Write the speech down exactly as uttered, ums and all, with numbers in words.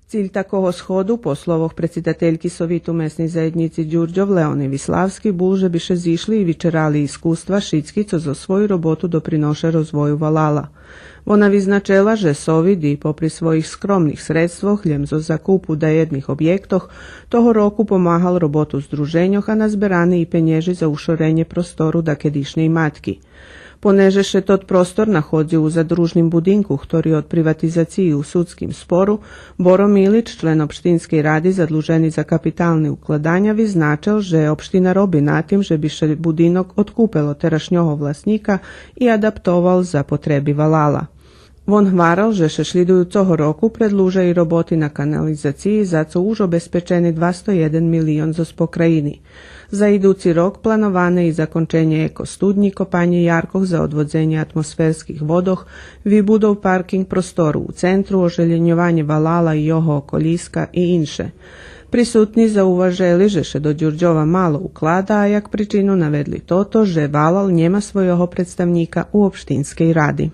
Циль такого сходу, по словох предсидательки Совиту месней заєднїци Дюрдьов Леони Виславски, бул же би ше зишли и вичерали искуства шицки цо зоз свою роботу доприноше розвою валала. Вона визначела же Совит и попри своїх скромних средствох, лєм зоз закупу даєдних обєктох, того року помагал роботу здруженьох, а назберани и пенєжи за ушоренє простору дакедишнєй матки. Понеже ше тот простор находзи у задружним будинку, хтори од приватизациї у судским спору, Боро Милич, член општинскей ради задлужени за капитални укладаня, визначел же општина роби на тим же би ше будинок одкупел од терашнього власнїка и адаптовал за потреби валала. Вон гварел же ше шлїдуюцого року предлужа и роботи на канализациї, за цо уж обезпечени двасто єден милион зоз покраїни. За идуци рок плановане и законченє екостуднї, копанє яркох за одводзенє атмосферских водох, вибудов паркинґ простору у центру, ожелєньованє валала и його околїска и инше. Присутни зауважели же ше до Дюрдьова мало уклада, а як причину наведли тото же валал нєма свойого представнїка у општинскей ради.